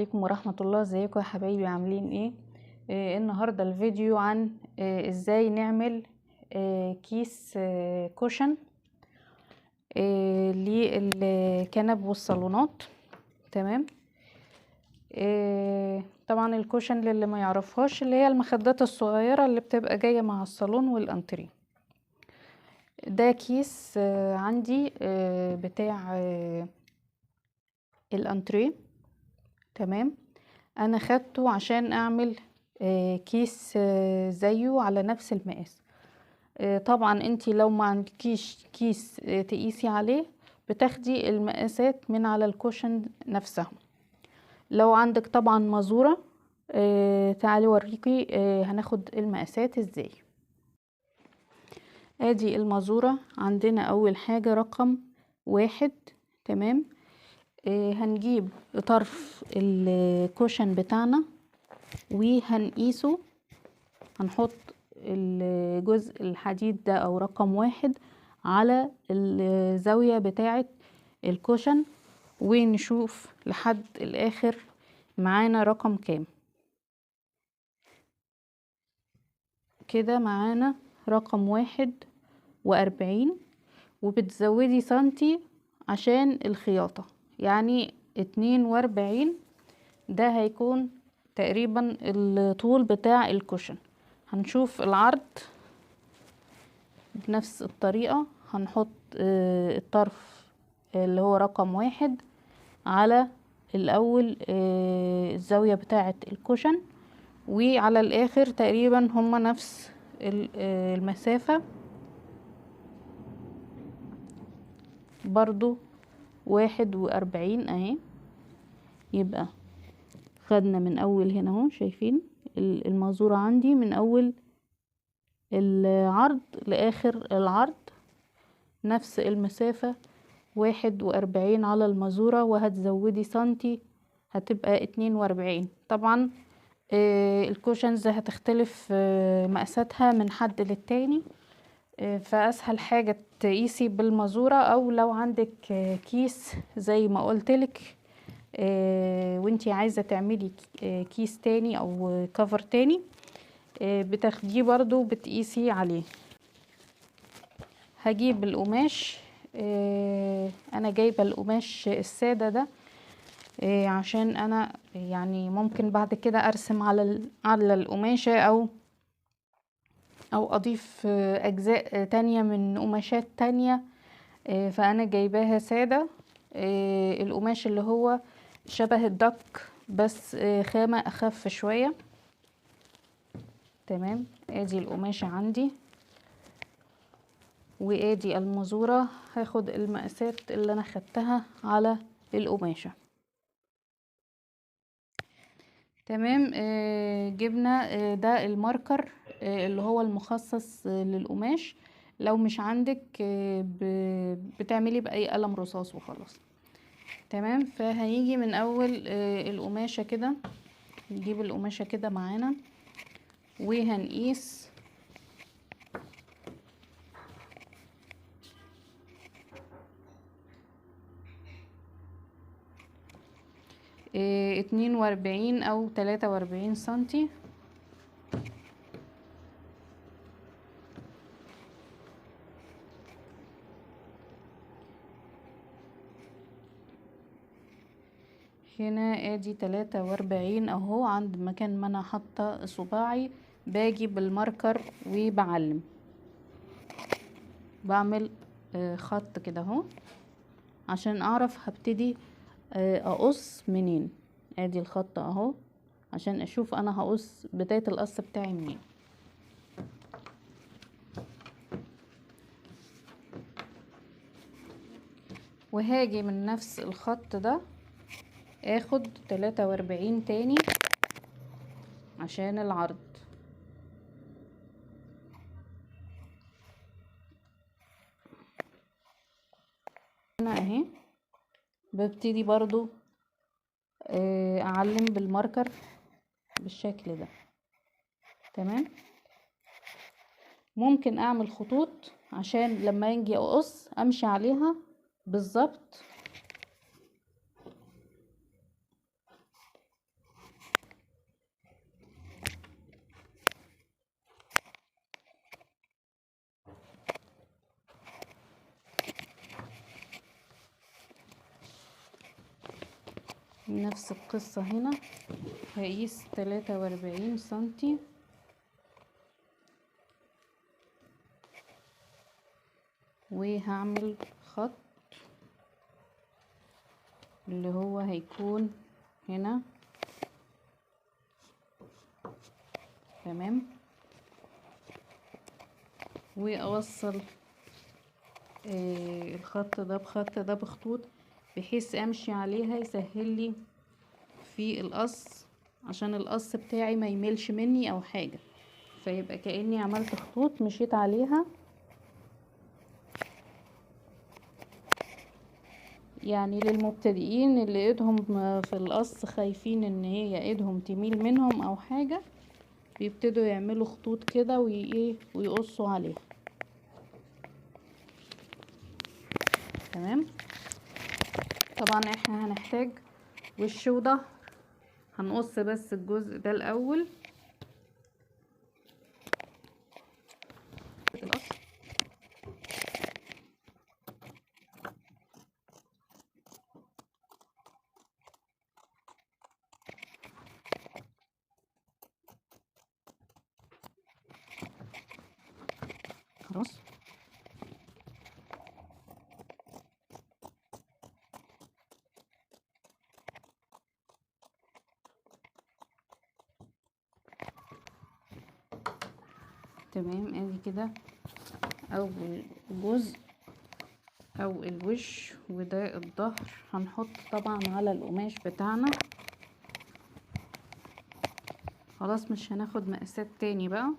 عليكم ورحمة الله. ازيكم يا حبايبي، عاملين ايه؟ النهاردة الفيديو عن ازاي نعمل كيس cushion للكنب والصالونات. تمام. طبعا ال cushion للي ما يعرفهاش اللي هي المخدات الصغيرة اللي بتبقى جاية مع الصالون والانتريه. ده كيس عندي بتاع الانتريه. تمام. انا خدته عشان اعمل كيس زيه على نفس المقاس. طبعا انتي لو ما عندكيش كيس تقيسي عليه بتاخدي المقاسات من على ال cushion نفسها. لو عندك طبعا مازورة، تعالي اوريكي هناخد المقاسات ازاي. ادي المازورة عندنا، اول حاجة رقم 1. تمام. هنجيب طرف ال cushion بتاعنا وهنقيسه، هنحط الجزء الحديد ده او رقم 1 على الزاوية بتاعة ال cushion ونشوف لحد الاخر معانا رقم كام. كده معانا رقم 41، وبتزودي سنتي عشان الخياطة، يعني 42. ده هيكون تقريبا الطول بتاع ال cushion. هنشوف العرض بنفس الطريقة، هنحط الطرف اللي هو رقم 1 على الأول الزاوية بتاعة ال cushion، وعلى الآخر تقريبا هما نفس المسافة برضو 41 اهي. يبقى خدنا من اول هنا اهو، شايفين المازورة عندي من اول العرض لاخر العرض نفس المسافة 41 على المازورة، وهتزودي سنتي هتبقى 42. طبعا ال cushions هتختلف مقاساتها من حد للتاني، فاسهل حاجة تقيسي بالمازورة، او لو عندك كيس زي ما قلتلك وانتي عايزة تعملي كيس تاني او cover تاني بتاخديه برضو بتقيسي عليه. هجيب القماش، انا جايبة القماش السادة ده عشان انا يعني ممكن بعد كده ارسم على القماشة او اضيف اجزاء تانية من قماشات تانية، فانا جايباها سادة. القماش اللي هو شبه الدك بس خامة اخف شوية. تمام. ادي القماشة عندي وادي المزورة. هاخد المقاسات اللي انا خدتها على القماشة. تمام. جبنا ده الماركر اللي هو المخصص للقماش. لو مش عندك بتعملي بأي قلم رصاص وخلاص. تمام. فهنيجي من اول القماشة كده، نجيب القماشة كده معانا وهنقيس 42 او 43 سنتي. هنا ادي 43 اهو عند مكان ما انا حاطه صباعي. باجي بالماركر وبعلم، بعمل خط كده اهو عشان اعرف هبتدي اقص منين. ادي الخط اهو عشان اشوف انا هقص بداية القص بتاعي منين. وهاجي من نفس الخط ده اخد 43 تاني عشان العرض. هنا اهي ببتدي برضو اعلم بالماركر بالشكل ده. تمام. ممكن اعمل خطوط عشان لما اجي اقص امشي عليها بالظبط. نفس القصة هنا، هقيس 43 سنتي. وهعمل خط اللي هو هيكون هنا. تمام. واوصل الخط ده بخط ده بخطوط بحيث امشي عليها، يسهل لي في القص عشان القص بتاعي ما يميلش مني او حاجة، فيبقى كأني عملت خطوط مشيت عليها. يعني للمبتدئين اللي ايدهم في القص خايفين ان هي ايدهم تميل منهم او حاجة، بيبتدوا يعملوا خطوط كده ويقصوا عليها. تمام. طبعا احنا هنحتاج وش وظهر، هنقص بس الجزء ده الاول. القص خلاص. تمام. ادي كده اول جزء او الوش، وده الظهر. هنحط طبعا على القماش بتاعنا. خلاص مش هناخد مقاسات تاني بقى.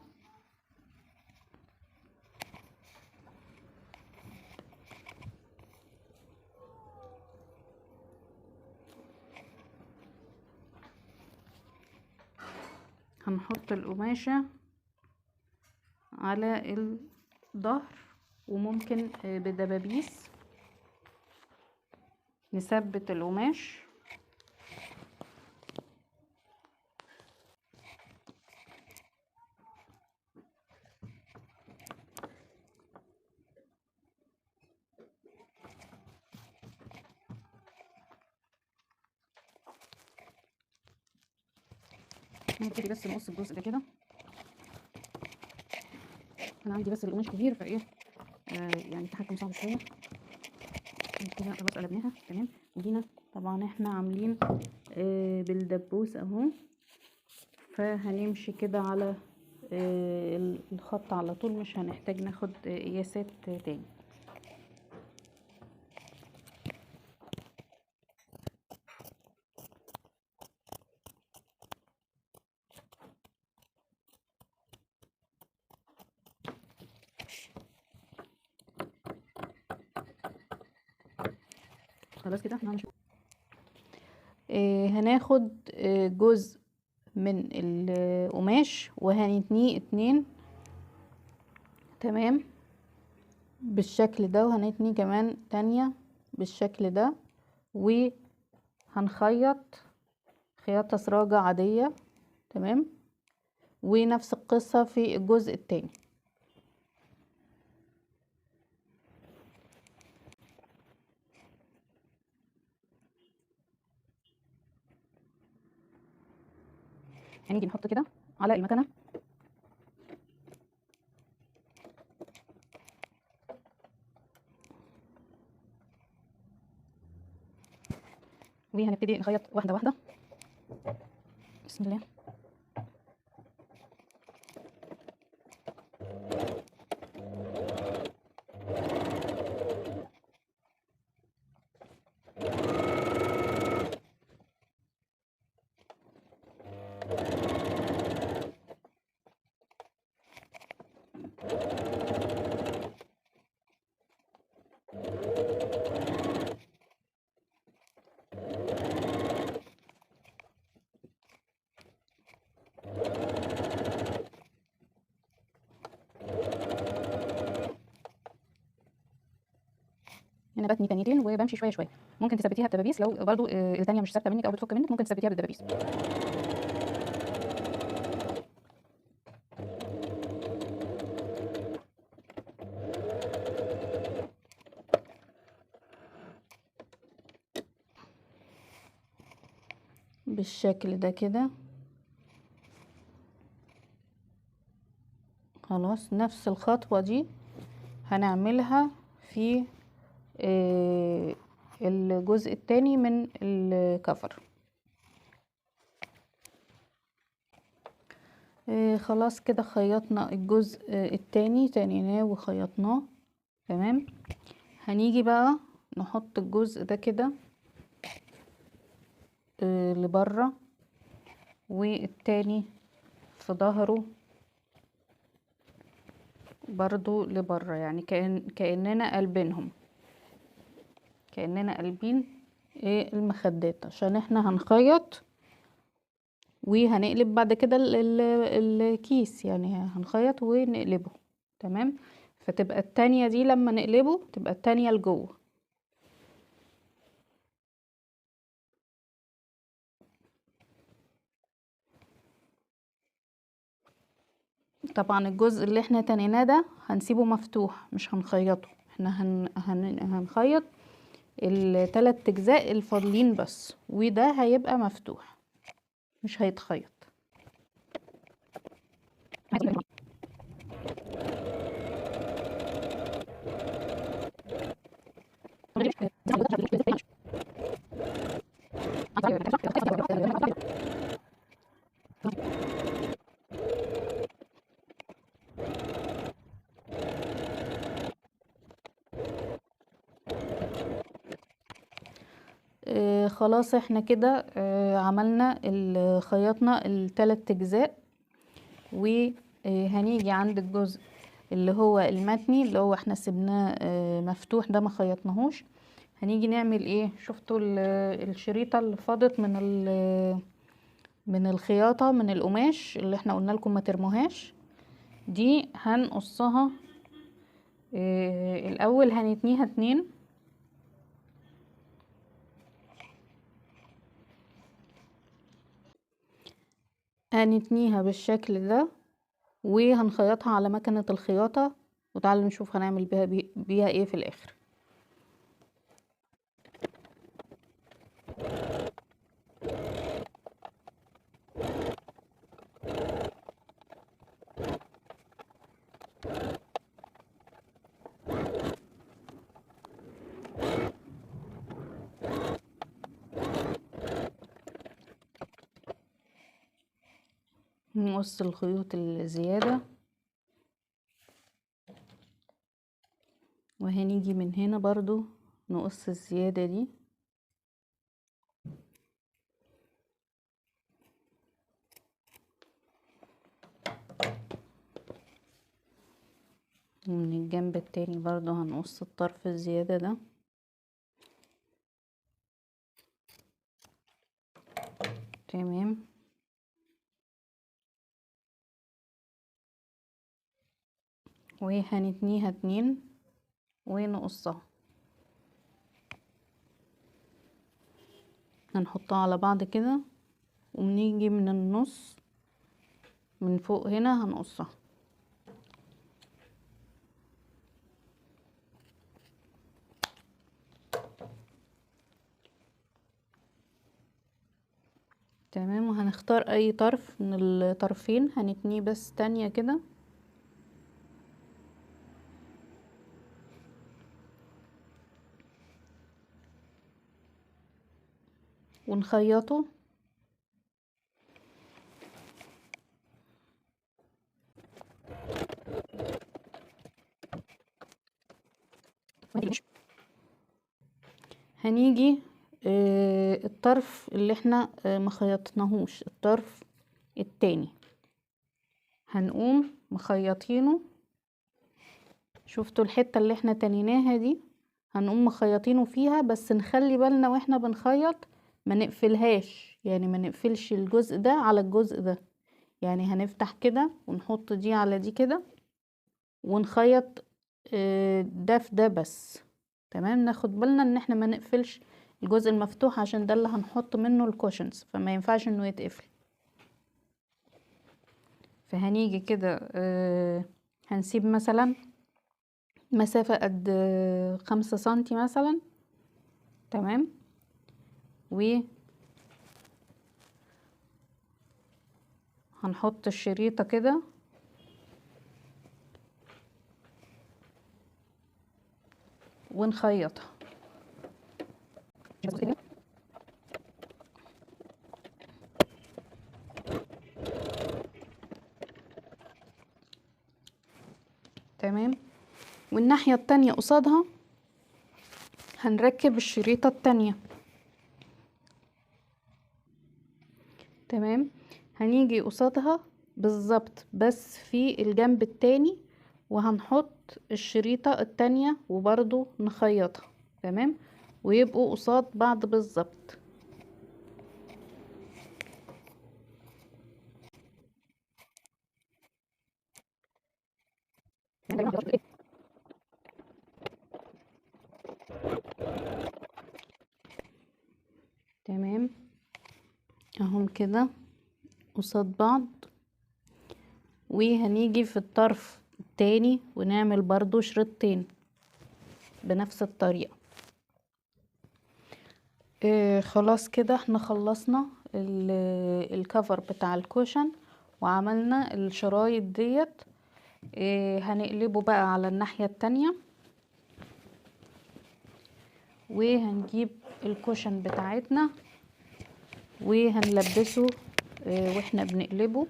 هنحط القماشة على الظهر، وممكن بدبابيس نثبت القماش. نبتدي بس نقص الجزء ده كده. انا عندي بس القماش كبير فايه يعني التحكم صعب شوية كده. خلاص قلبناها. تمام. وجينا طبعا احنا عاملين بالدبوس اهو، فهنمشي كده على الخط على طول، مش هنحتاج ناخد قياسات تاني. خلاص كده احنا هناخد جزء من القماش وهنتنيه 2. تمام بالشكل ده، وهنتنيه كمان تانية بالشكل ده، وهنخيط خياطة سراجة عادية. تمام. ونفس القصة في الجزء التاني. هنيجي نحط كده على المكنة. وهنبتدي نخيط واحدة واحدة. بسم الله. انا بتني تانيتين وبمشي شوية شوية. ممكن تثبتيها بدبابيس لو برضو التانية مش ثابتة منك او بتفك منك، ممكن تثبتيها بالدبابيس. بالشكل ده كده. خلاص نفس الخطوة دي هنعملها في الجزء التاني من الكفر. خلاص كده خيطنا الجزء التاني، تانيناه وخيطناه. تمام. هنيجي بقى نحط الجزء ده كده لبره، والتاني في ظهره برضو لبره، يعني كأننا قلبينهم، كأننا قلبين المخدات، عشان احنا هنخيط وهنقلب بعد كده الكيس، يعني هنخيط ونقلبه. تمام. فتبقى التانية دي لما نقلبه تبقى التانية لجوه. طبعا الجزء اللي احنا تنيناه ده هنسيبه مفتوح، مش هنخيطه، احنا هنخيط التلات اجزاء الفاضلين بس، وده هيبقى مفتوح مش هيتخيط. خلاص احنا كده عملنا خيطنا التلات اجزاء، وهنيجي عند الجزء اللي هو المتني اللي هو احنا سيبناه مفتوح ده ما خيطناهوش. هنيجي نعمل ايه؟ شفتوا الشريطة اللي فاضت من الخياطة من القماش اللي احنا قلنا لكم ما ترموهاش دي، هنقصها الاول، هنتنيها 2. هنتنيها بالشكل ده وهنخيطها على مكنة الخياطة، وتعالوا نشوف هنعمل بيها ايه في الاخر. نقص الخيوط الزيادة، وهنيجي من هنا برضو نقص الزيادة دي. ومن الجنب التاني برضو هنقص الطرف الزيادة ده. تمام. وهنتنيها 2 ونقصها، هنحطها على بعض كده، ونيجي من النص من فوق هنا هنقصها. تمام. وهنختار اي طرف من الطرفين هنتنيه بس تانية كده. ونخيطه. هنيجي الطرف اللي احنا ما خيطناهوش، الطرف التاني هنقوم مخيطينه. شفتوا الحتة اللي احنا تنيناها دي؟ هنقوم مخيطينه فيها، بس نخلي بالنا واحنا بنخيط ما نقفلهاش، يعني ما نقفلش الجزء ده على الجزء ده، يعني هنفتح كده ونحط دي على دي كده ونخيط ده في ده بس. تمام. ناخد بالنا ان احنا ما نقفلش الجزء المفتوح عشان ده اللي هنحط منه ال cushions، فما ينفعش انه يتقفل. فهنيجي كده هنسيب مثلا مسافة قد 5 سنتي مثلا. تمام. و هنحط الشريطة كده ونخيطها. تمام. والناحية التانية قصادها هنركب الشريطة التانية. تمام. هنيجي قصادها بالظبط بس في الجنب التاني، وهنحط الشريطة التانية وبرضو نخيطها. تمام. ويبقوا قصاد بعض بالظبط. تمام اهم كده قصاد بعض. وهنيجي في الطرف التاني ونعمل برضو شريطتين بنفس الطريقة. خلاص كده احنا خلصنا ال cover بتاع ال cushion وعملنا الشرايط ديت. هنقلبه بقى على الناحية التانية، وهنجيب ال cushion بتاعتنا وهنلبسه. واحنا بنقلبه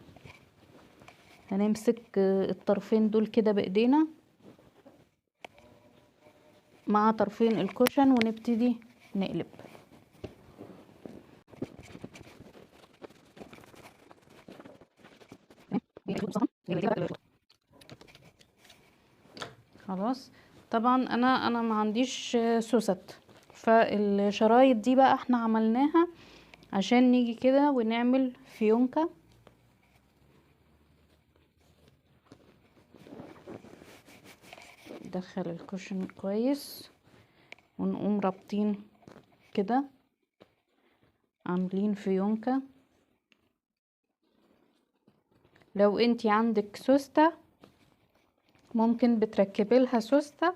هنمسك الطرفين دول كده بايدينا مع طرفين ال cushion ونبتدي نقلب. خلاص. طبعا انا ما عنديش سوست، فالشرايط دي بقى احنا عملناها عشان نيجي كده ونعمل فيونكة. ندخل ال cushion كويس ونقوم رابطين كده، عاملين فيونكة. لو انتي عندك سوستة ممكن بتركبي لها سوستة،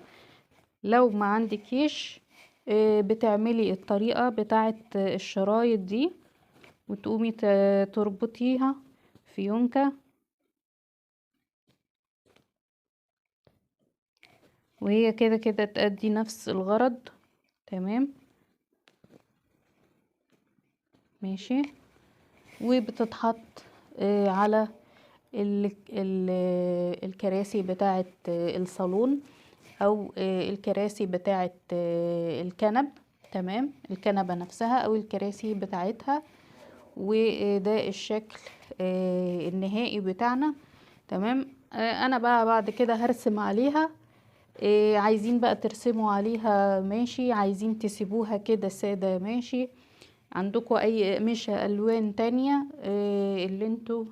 لو ما عندكيش بتعملي الطريقة بتاعت الشرايط دي وتقومي تربطيها فيونكة، وهي كده كده تأدي نفس الغرض. تمام ماشي. وبتتحط على الكراسي بتاعت الصالون او الكراسي بتاعت الكنب. تمام. الكنبة نفسها او الكراسي بتاعتها. وده الشكل النهائي بتاعنا. تمام. انا بقى بعد كده هرسم عليها. عايزين بقى ترسموا عليها ماشي، عايزين تسيبوها كده سادة ماشي، عندكم اي مش الوان تانية اللي انتوا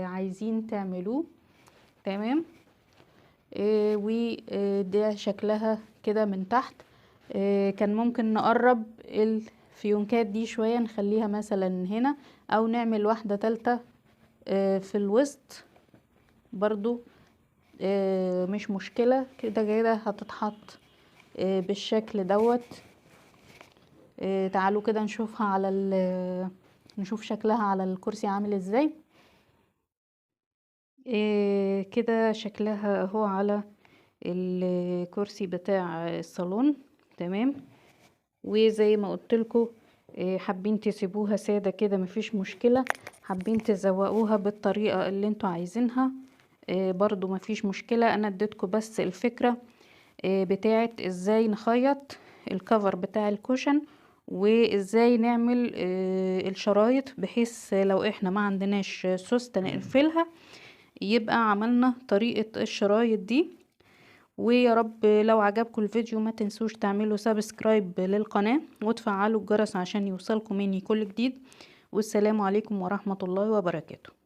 عايزين تعملوه. تمام. وده شكلها كده من تحت. كان ممكن نقرب الفيونكات دي شوية، نخليها مثلا هنا، او نعمل واحدة تالتة في الوسط برضو، مش مشكلة. كده كده هتتحط بالشكل دوت. تعالوا كده نشوفها على نشوف شكلها على الكرسي عامل ازاي. كده شكلها اهو على الكرسي بتاع الصالون. تمام. وزي ما قلت لكم حابين تسيبوها سادة كده مفيش مشكلة، حابين تزوقوها بالطريقة اللي انتوا عايزينها برضو مفيش مشكلة. انا اديتكم بس الفكرة بتاعت ازاي نخيط ال cover بتاع ال cushion، وازاي نعمل الشرايط بحيث لو احنا ما عندناش سوستة نقفلها يبقى عملنا طريقة الشرايط دي. ويا رب لو عجبكم الفيديو ما تنسوش تعملوا subscribe للقناة وتفعلوا الجرس عشان يوصلكم مني كل جديد. والسلام عليكم ورحمة الله وبركاته.